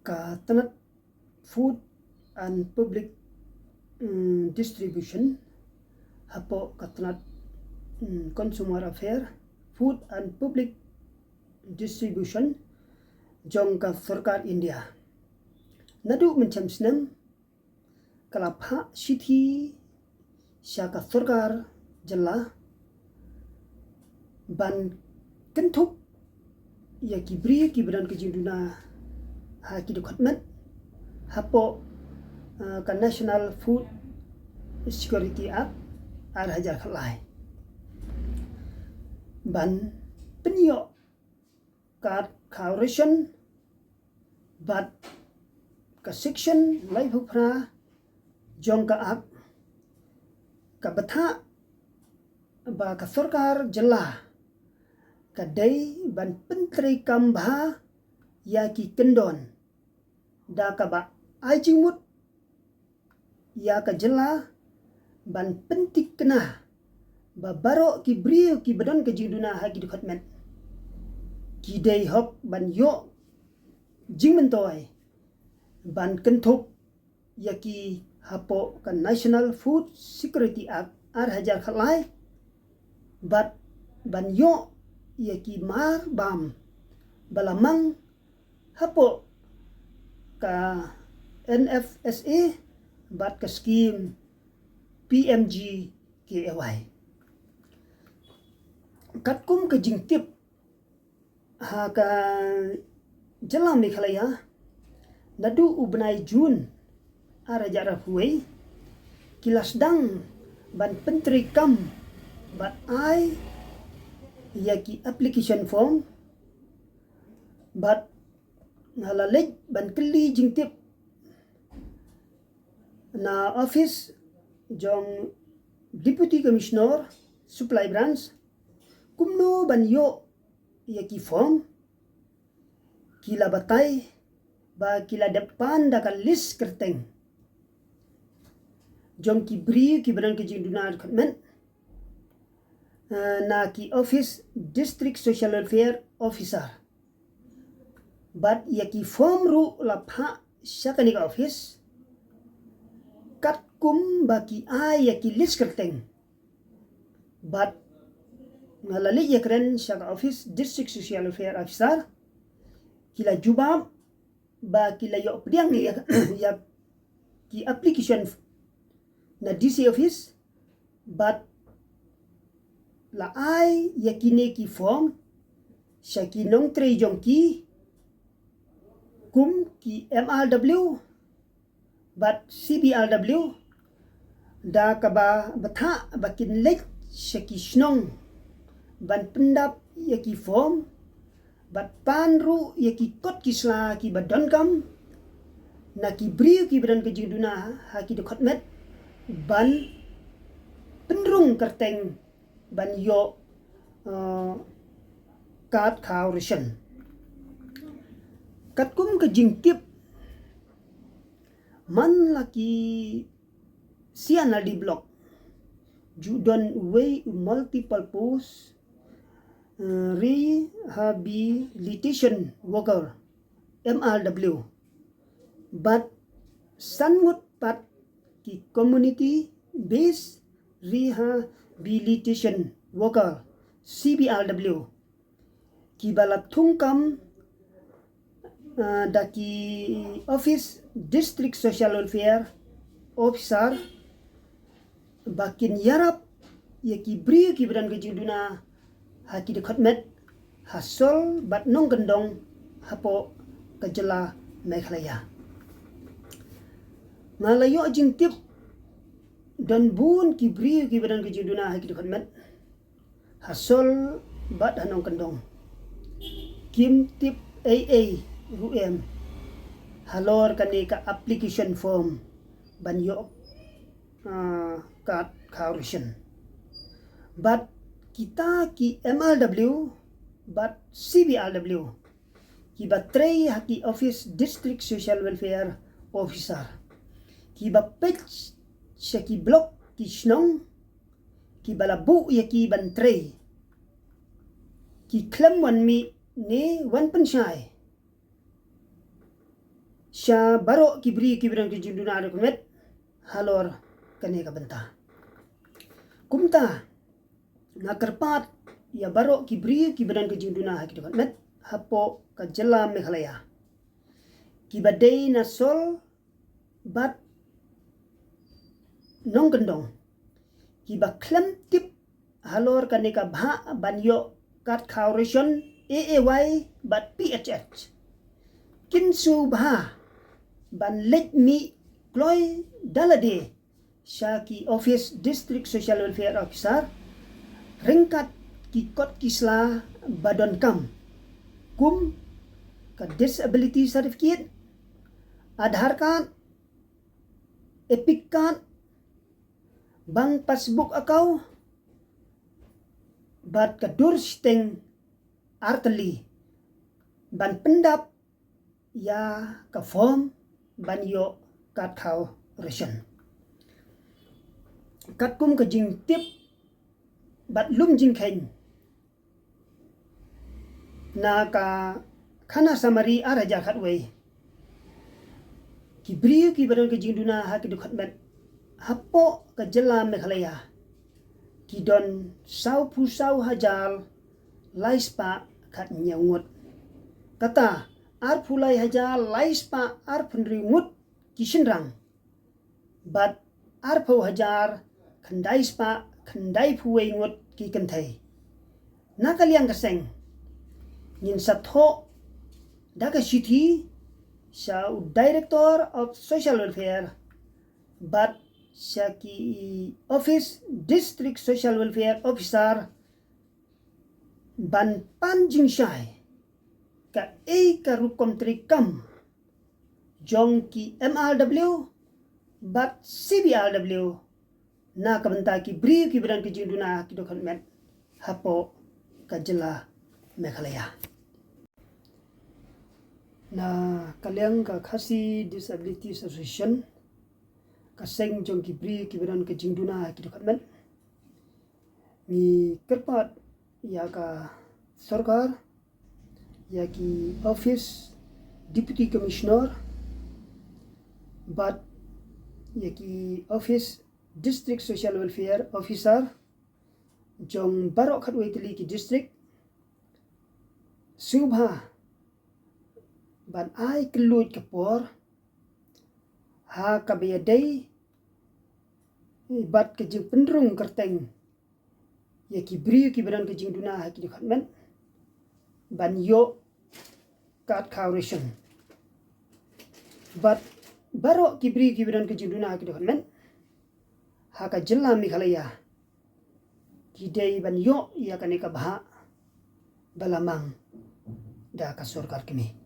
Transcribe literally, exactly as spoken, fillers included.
Ka tnat Food and Public, mm, Distribution hapoh ka tnat, mm, Consumer Affair, Food and Public Distribution jong ka sorkar India. Naduh mynshem snem ka la phah shithi sha ka sorkar jylla ban kynthup ïa ki briew kiba don ka jingduna ha ki dkhot met hapoh, eh, ka National Food Security Act ar hajar khatlai, ban pynïoh kad khaw ration bad ka section laiphew phra jong ka Act ka bthah ba ka sorkar jylla ka dei ban pyntreikam bha ïa ki kyndon da kaba ai jingmut ïa ka jylla ban pyntikna ba baroh ki briew kiba don ka jingduna ha ki dkhot met ki dei hok ban ïoh jingmyntoi ban kynthup ïa ki hapoh ka National Food Security Act ar hajar khatlai bad ban ïoh ïa ki mar bam ba la mang hapoh ka N F S A bad ka skim P M G K A Y. Katkum ka jingtip ha ka jylla Meghalaya, naduh u bnai June ar hajar arphew wei ki la sdang ban pyntreikam bad ai ïa ki application form bad nga la leit ban kylli jingtip na office jong Deputy Commissioner Supply Branch kumno ban ïoh ïa ki form. Ki la batai ba ki la dep pan da ka list kyrteng jong ki briew kiba don ka jingduna dkhot met, eh, na ki office District Social Welfare Officer. Bad ïa ki form ruh la phah sha kane ka office katkum ba ki ai ïa ki list kyrteng. Bad nga la leit ïakren sha ka office District Social Welfare Officer, ki la jubab ba ki la ïoh pdiang ïa, ïa ki application na D C office bad la ai ïa kine ki form sha ki nongtrei jong ki kum ki M R W bad C B R W da kaba bthah ba kin leit sha ki shnong ban pyndap ïa ki form bad pan ruh ïa ki kot ki sla kiba donkam na ki briew kiba don ka jingduna ha ki dkhot met ban pynrung kyrteng ban ïoh, eh, kad khaw ration. Katkum ka jingtip man la ki C and R D block ju don uwei u multipurpose, eh, rehabilitation worker, M R W bad san ngut pat ki community based rehabilitation worker, C B R W, kiba la thungkam, eh, da ki office District Social Welfare Officer ba kin ïarap ïa ki briew kiba don ka jingduna ha ki dkhot met ha Sol bad Nongkyndong hapoh ka jylla Meghalaya. Nga la ïoh jingtip don bun ki briew kiba don ka jingduna ha ki dkhot met ha Sol bad ha Nongkyndong. Kim tip ei ei ruh em halor kane ka application form ban ïoh, ah, kad khaw ration. Bad kita ki M R W bad C B R W kiba trei ha ki office District Social Welfare Officer kiba peit sha ki block ki shnong kiba la buh ïa ki ban trei ki khlem wan mih ne wan pynshai. sha baroh ki briew kiba don ka jingduna ha ki dohkhamet halor kane ka bynta. Kumta nga kyrpad ïa baroh ki briew kiba don ka jingduna ha ki dohkhamet hapoh ka jylla Meghalaya, kiba dei na Sor bad Nongkyndong, kiba khlem tip halor kane ka bhah ban ïoh kad khaw ration A A Y bad P H H, kin sngewbha ban leit mih kloi da lade sha ki office District Social Welfare Officer ryngkat ki kot ki sla ba donkam, kum ka disability certificate, Aadhaar card, EPIC card, bank passbook account bad ka dur shiteng artylli, ban pyndap ïa ka form ban ïoh kad khaw ration. Katkum ka jingtip bad lum jingkheiñ na ka khana samari ar hajar khatwei, ki briew kiba don ka jingduna ha ki dohkhamet hapoh ka jylla Meghalaya ki don sawphew saw hajar lai spah khathynñiew ngut. Kata arphew lai hajar lai spah arphew hynriew ngut ki shynrang bad arphew hajar khyndai spah khyndaiphew wei ngut ki kynthei. Na ka liang ka seng, ngin sa thoh da ka shithi sha u Director of Social Welfare bad sha ki office District Social Welfare Officer ban pan jingshai kaei ka rukom treikam jong ki M R W bad C B R W na ka bynta ki briew kiba don ka jingduna ha ki dohkhamet hapoh ka jylla Meghalaya. Na ka liang ka Khasi Disabilities Association, ka seng jong ki briew kiba don ka jingduna ha ki dohkhamet, ngi kyrpad ïa ka sorkar, ïa ki office Deputy Commissioner bad ïa ki office District Social Welfare Officer jong baroh khatwei tylli ki district, sngewbha ban ai kylluid ka por ha kaba ïadei bad ka jingpynrung kyrteng ïa ki briew kiba don ka jingduna ha ki dohkhamet ban ïoh kad khaw ration. Bad baroh ki briew kiba don ka jingduna ha ki dohkhamet ha ka jylla Meghalaya ki dei ban ïoh ïa kane ka bhah ba la mang da ka sorkar kmie.